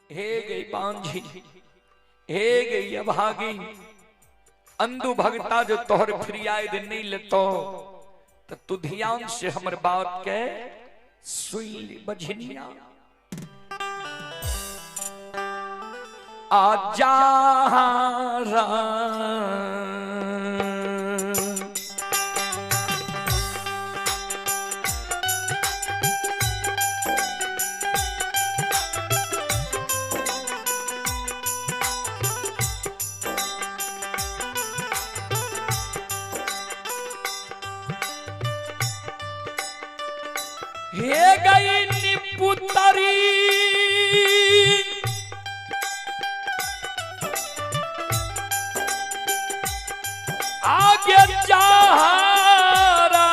हे गई बांझी, हे गई अभागी, अंधु भगता जो तोहर फरियाद नहीं लेतो तो तू ध्यान से हमर बात के सुन ली बझनिया। आ जा हे गई निपुतरी आगे चारा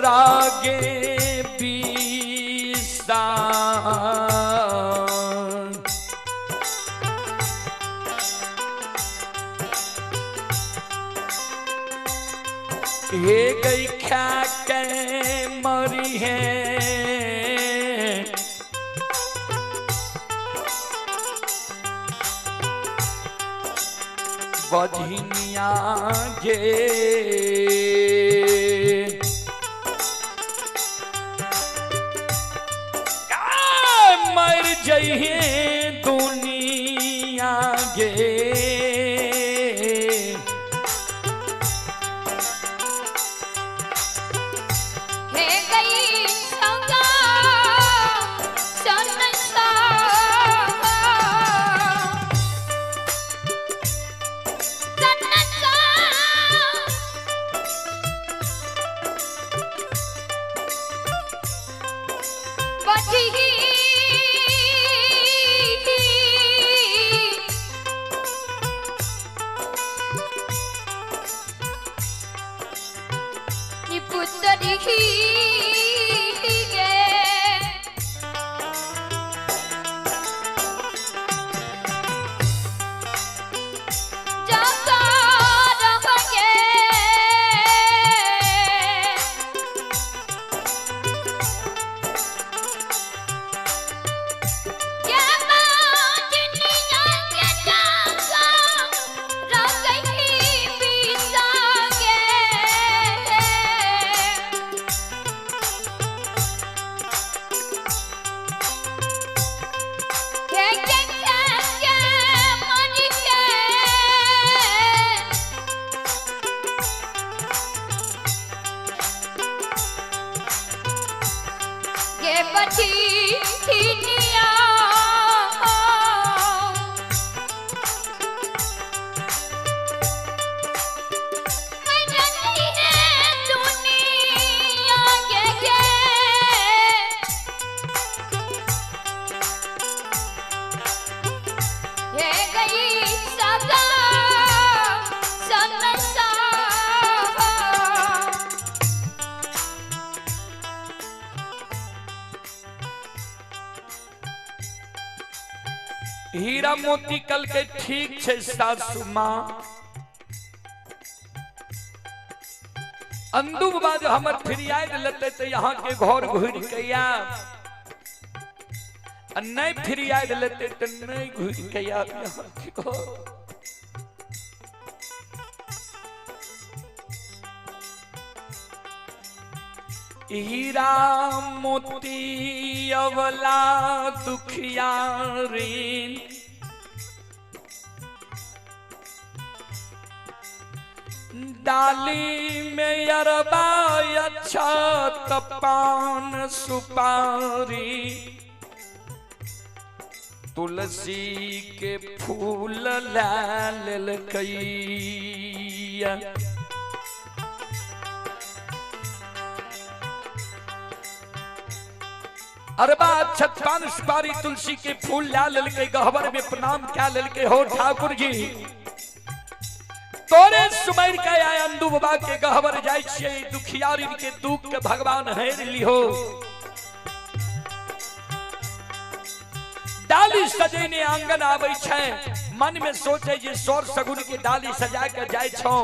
रागे बीसा हे गई खा के मरी है बझनिया गे मर जइहे दुनिया गे। हीरा मोती कल के ठीक छे सासू माँ, अंदू बाबा जो हमर फिरियाद लेते तो यहाँ के घर घुर के आब, नहीं फिरियाद लेते तो नहीं घुर के आब यहाँ के घर। हीरा मोती अवला दुखिया ऋण डाली में अरबा अच्छा पान सुपारी, तुलसी के फूल लाल कैया। अरबा अक्षत पान सुपारी तुलसी के फूल लाल के गहबर में प्रणाम क्या ललके हो ठाकुर जी। तोरे सुमैर के आय अंदू बाबा के गहबर जाय छियै दुखियारी के दुख के भगवान हेर लिहो। डाली सजेने आंगन आबै छै, मन में सोचे जे सौर सगुन के डाली सजा के जाय छौ,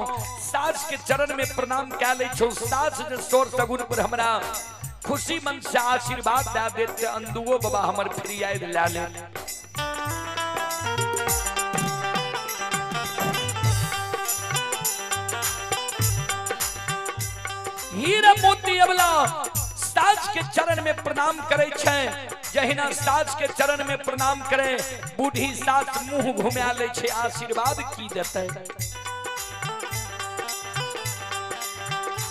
सास के चरण में प्रणाम कै लै छौ, सास जे सौर सगुन पर हमरा खुशी मन से आशीर्वाद दे देते, अंदुओ बाबा हमर फरियाद ला ले। हीरा मोती अबला सास के चरण में प्रणाम करे छै, जहिना सास के चरण में प्रणाम करे बूढ़ी सास मुंह घुमा ले छै, आशीर्वाद की देते।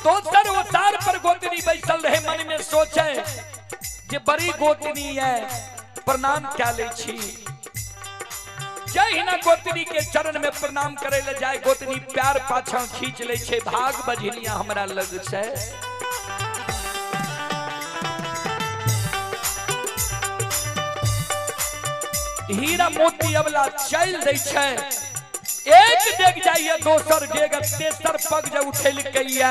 दोसर ओसार पर गोतनी बैसल रहे, मन में सोचे जे बड़ी गोतनी है, प्रणाम क्या ले छी। जहिना गोतनी के चरण में प्रणाम करे ले जाए, गोतनी प्यार पाछा खींच ले छे, भाग बझनिया हमरा लग छै। हीरा मोती अबला चल दै छै, एक डेग जाइए दोसर डेग तेसर पग जे उठेलकैया,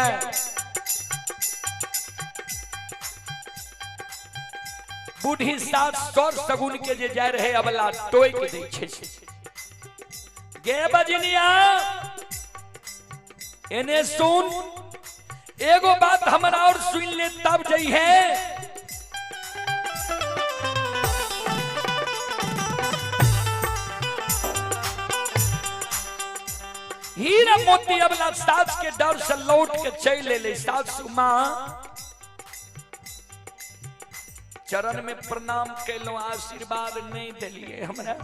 बूढ़ी सास सौर सगुन के जे जाय रहे अबला टोक दै छै। गे बजनिया एने सुन, एगो बात हमरा और सुन ले तब जई है। हीरा मोती अबला सास के डर से लौट के चल ले। सासू मां चरण में प्रणाम कैलो, आशीर्वाद नहीं दिलिए हमरा,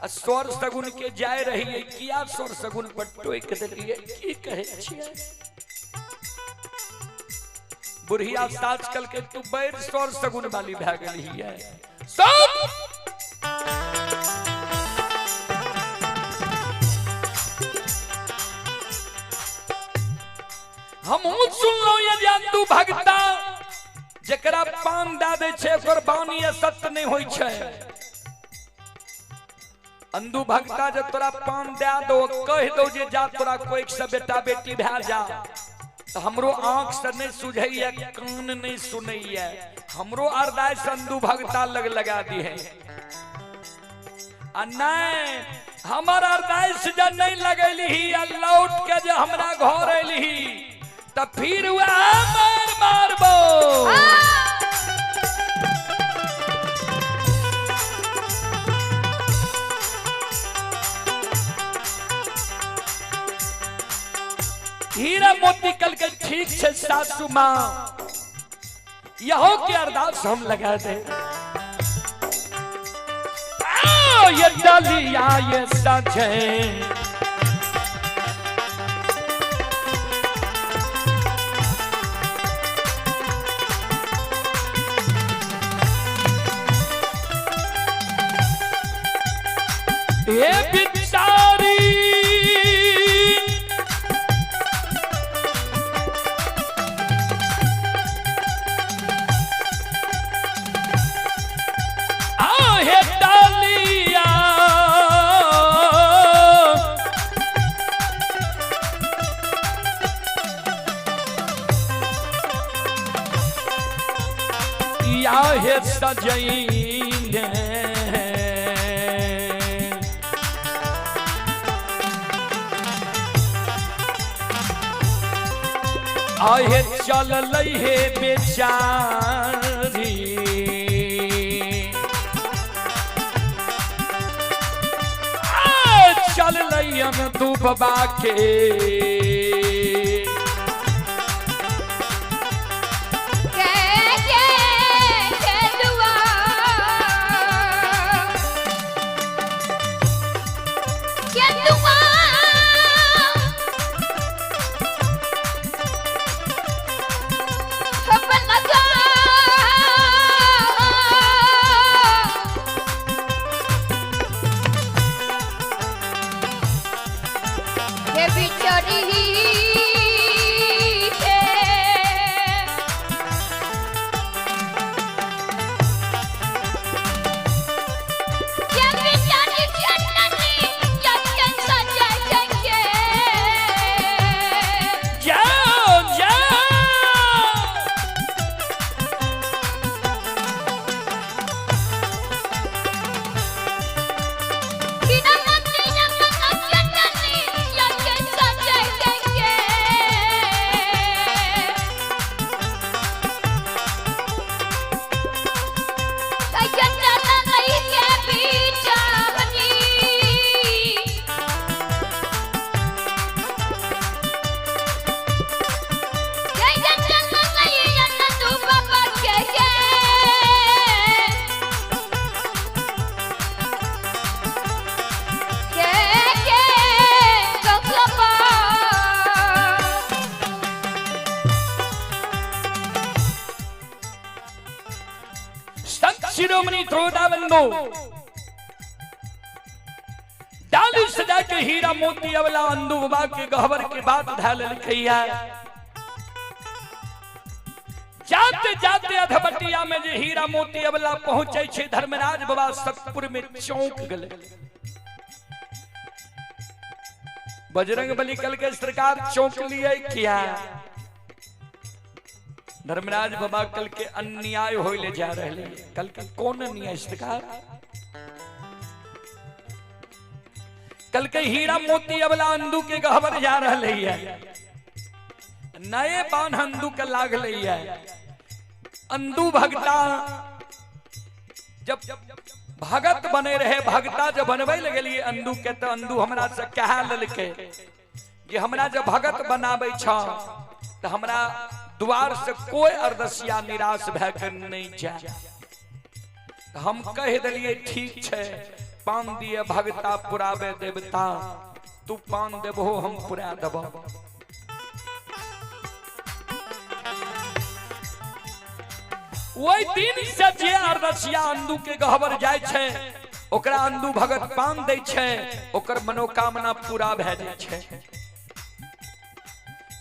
स्वर सगुन के जाय रही किया स्वर सगुन पर टोक दिलिए, की कहे छियै। बुढ़िया सास कल के तू बैर स्वर सगुन वाली भए गेली है। सब हमहू सुनलहुं ये जे अंदू भगता जकरा पान दए दै छै ओकर बानी असत्य नहीं होइ छै। अंदू भगता जब तोरा पान दे दो, कह दो जे जा तोरा कोई से बेटा बेटी भए जा, तो हमरो आंख से नहीं सुझैया, कान नहीं सुनैया, हमरो अरदास अंदू भगता लग लगा दी है। आ नहीं हमर अरदास जे नहीं लगैली आ लौट के जे हमरा घर अयली त फिर वह मार मारबो। हीरा मोती कल के ठीक छे सासू मां, यहो के अरदास हम लगा दे। ये डलिया ये सजे ये बिचारी आहे डालिया या हे सजैने आहे चल हे बेचारी, चल तू बाबा के श्रोता बंधु, डाली सजा के हीरा मोती अवला अंदू बाबा के गहवर के बात धैल लिखैया। जाते जाते अधबटिया में जे हीरा मोती अवला पहुंचे छे, धर्मराज बाबा सतपुर में चौंक गए। बजरंग बली कल के सरकार चौंक लिए किया? धर्मराज बाबा कल के अन्याय होले जा रहे। कल के कौन अन्याय सरकार? कल के हीरा मोती अबला अंदू के गहबर जा रहे है, नए बान अंदू के लाग है। अंदू भगता जब भगत बने रहे, भगता जब बनबे लगलिए अंदू के, तो अंदू हमरा से कहा ललके जे हमरा जब भगत बनाबै छ तो हमरा द्वार से कोई अरदसिया निराश भए के नहीं जाए। तो हम कह दिलिए ठीक छै, पान दिए भगता पुराबे देवता, तू पान देबहो हम पुरा देबो। वही दिन से जे अरदसिया अंदू के गहबर जाय छै, ओकरा अंदू भगत पान दै छै, ओकर मनोकामना पूरा भए जाइ छै।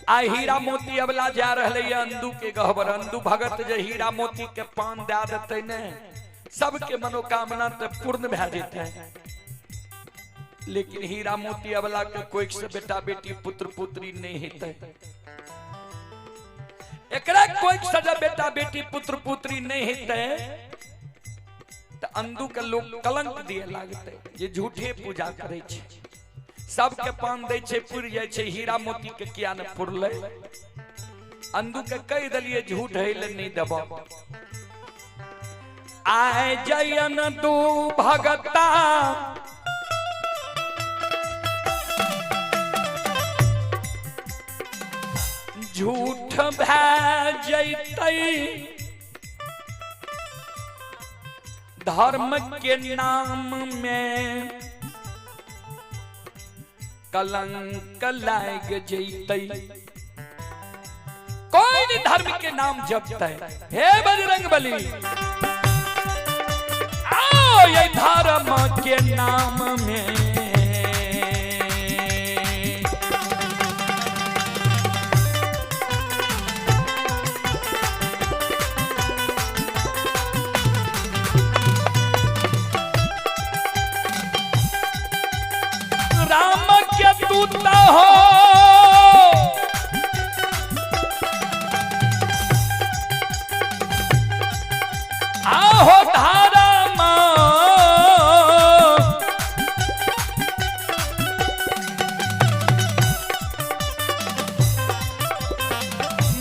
आइ हीरा मोती अबला जा रहलै अंदू के गहबर, अंदू भगत जे हीरा मोती के पान दए देतै ने, सबके मनोकामना तो पूर्ण भए जेतै। लेकिन हीरा मोती अबला के कोई से बेटा बेटी पुत्र पुत्री नहीं हेतै। एकरा कोई सजा बेटा बेटी पुत्र पुत्री नहीं हेतै तो अंदू के लोग कलंक दिए लागतै जे झूठे पूजा करै छै, सबके पान दै छै पुर जाइ छै, हीरा मोती के किया ने पुरलै। अंदू के कहि देलिए झूठ है ले नहीं देबो। आए जयन दू भगता झूठ भए जैतै, धर्म के नाम में कलंक लाग जैतै। कोई नहीं धर्म के नाम जपतै। हे बजरंग बली, आओ ये धर्म के नाम में राम के दूत हो, आहो धर्म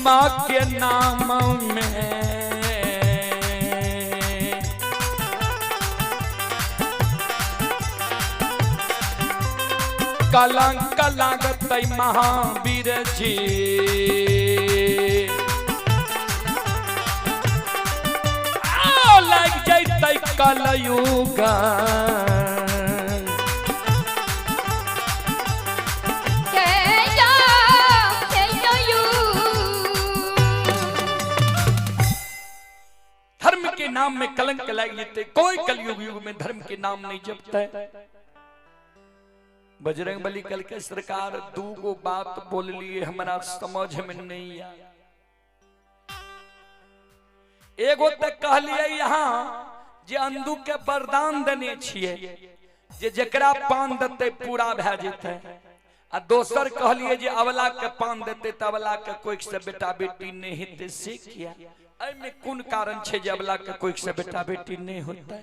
माँ के नाम में कलंक लागतै महावीर जी। आओ लाग जैतै कलयुग। धर्म के नाम में कलंक लाग जैतै, कोई कलयुग युग में धर्म के नाम नहीं जपता। बजरंग बली कल के सरकार दू गो बात बोल लिए हमारा समझ में नहीं आया। एगो तक कहलिए यहाँ जे अंदू के वरदान देने छिए जे जकरा पान देते पूरा भए जेतै, आ दोसर कहलिए जे अवला के पान देते त अवला के कोई से बेटा बेटी नहीं हेतै, से किया? एहिमे कोन कारण छै जे अवला के कोई से बेटा बेटी नहीं होतै?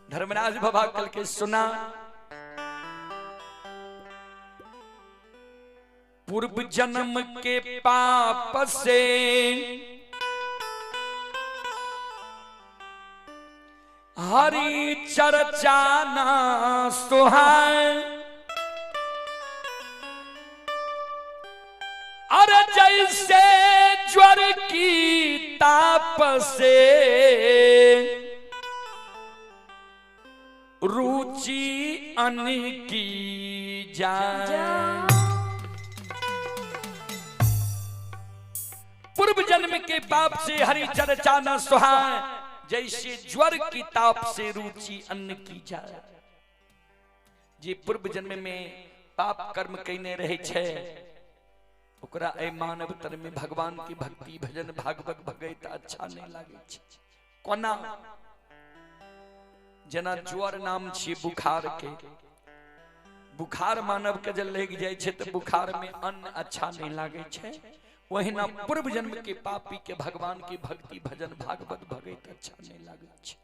धर्मराज बाबा कल के सुना, पूर्व जन्म के पाप से हरि चर्चा ना सुहाय, अरे जैसे ज्वर की ताप से रुचि अन की जाए। पूर्व जन्म के पाप से हरि चर्चा न सुहाए, जैसे ज्वर की ताप से रुचि अन्न की जाए। जे पूर्व जन्म में पाप कर्म कयने रहे छै ओकरा एहि मानव तन में भगवान की भक्ति भजन भागवत भगैत अच्छा नहीं लागे छै। कोना? जेना ज्वर नाम छियै बुखार के, बुखार मानव के जब लग जाए छै तो बुखार में अन्न अच्छा नहीं लागे छै, वहिना पूर्व जन्म के पापी के भगवान की भक्ति भजन भागवत भगैत अच्छा नहीं लागे छै।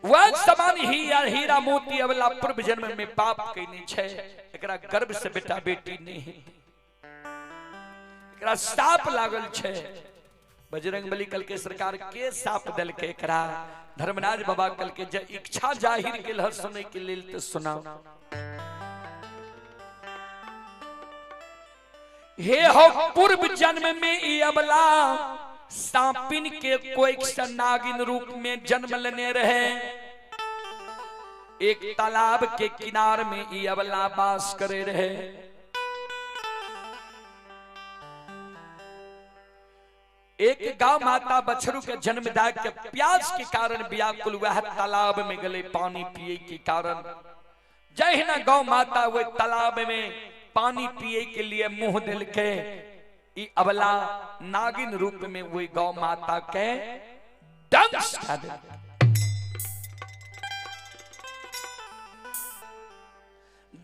वह समान ही हीरा मोती अवला पूर्व जन्म में पाप कयने छै, एकरा गर्भ से बेटा बेटी नहीं हेतै, एकरा साप लागल छै। बजरंग बली कल के सरकार के साप देलकै एकरा? धर्मराज बाबा कल के जे इच्छा जाहिर केल हर सुनै के लेल तो सुनाओ। हे हो पूर्व जन्म में ई अबला सांपिन के कोई नागिन रूप में जन्म लेने रहे, एक तालाब के किनार में ई अबला वास करे रहे। एक गांव माता बछरू के जन्म दा के प्यास के कारण व्याकुल वह तालाब में गले पानी पिए के कारण। जहिना गौ माता वह तालाब में पानी पिए के लिए मुंह दिल के ई अबला नागिन रूप में वही गौ माता के डंस खा दे।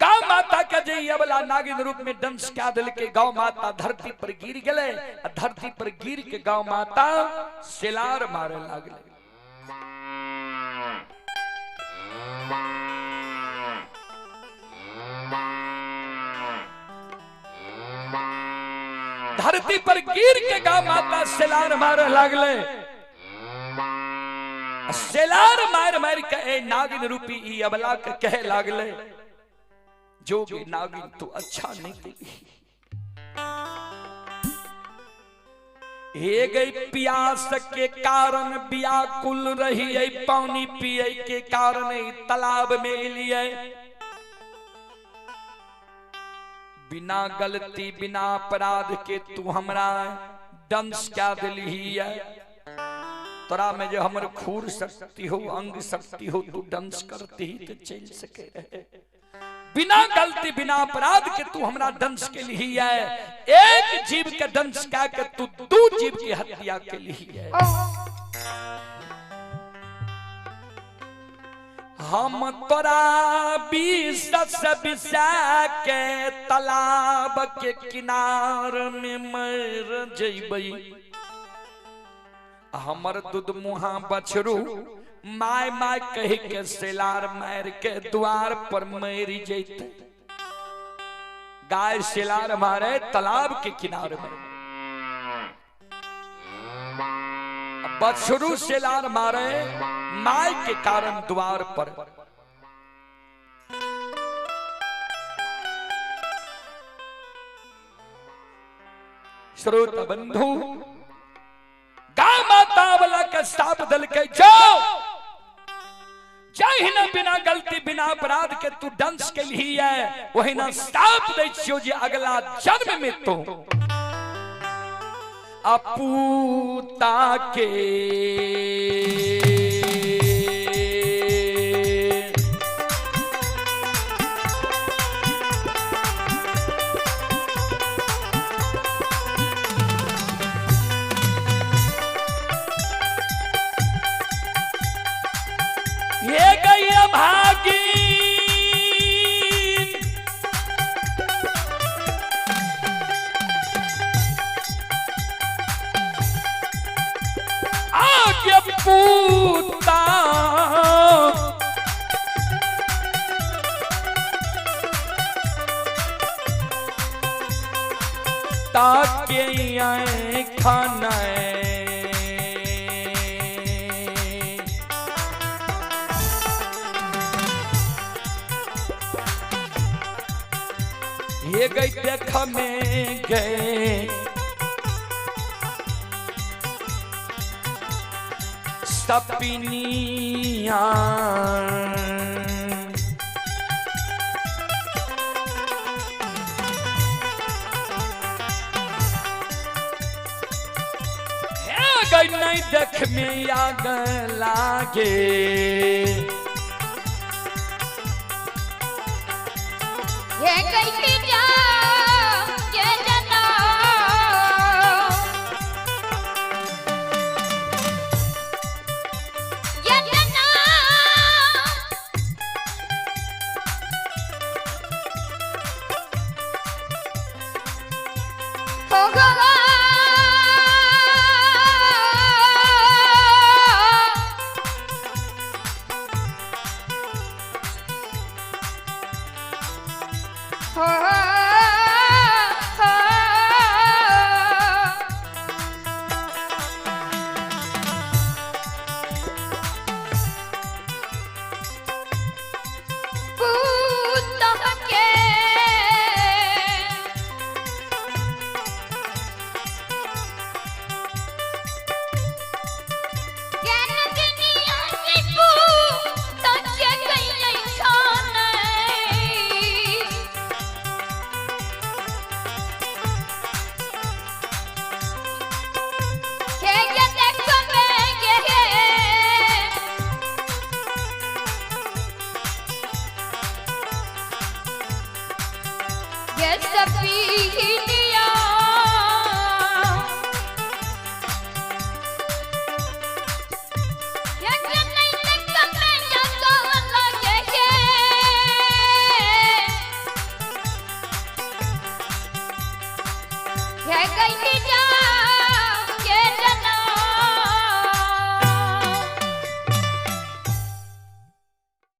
गौ माता के जे अबला नागिन रूप में डंस क्या दिल के गौ माता धरती पर गिर गए, धरती पर गिर के गौ माता सेलार मारे लागले। धरती पर गिर के गौ माता सेलार मारे लागले। सेलार मार मार के ए नागिन रूपी ई अबला के कहे लागले, जोगे नागिन तो अच्छा नहीं गई, हे गई प्यास के कारण व्याकुल रही, पानी पिए के कारण तालाब में लिए, बिना गलती बिना अपराध के तू हमरा दंश क्या दिली है। तोरा में जो हमर खूर शक्ति हो अंग शक्ति हो तू दंश करती ही तो चल सके रहे, बिना गलती बिना अपराध के तू हमरा दंश के लिए है। एक जीव के दंश क्या के तू दो जीव की हत्या के लिए है। हम तोरा विष विषा के तालाब के किनार में मर जइबै, हमर दूध मुहा बछरू my my कह के सेलार मार के द्वार पर मर जैते। गाय सेलार मारे तालाब के किनारे में, बछरू सेलार मारे my के कारण द्वार पर। श्रोता बंधु गाय माता वाला के साप दल के जाओ, जाहि ना बिना गलती बिना अपराध के तू दंश के लिए है, वही ना साप दे छियो जे अगला जन्म में तो अपूता के ये गई भागी आगे पूता ताके आए खाना ये गई देख में गए सपनिया गई नहीं देख में आग लागे। ये कैसे जा ये जना ये जना हो गवा हो हो। पूत के ज्ञान दुनिया के पूत के गई खाने। हे ये देखो मैं ये ये सभी।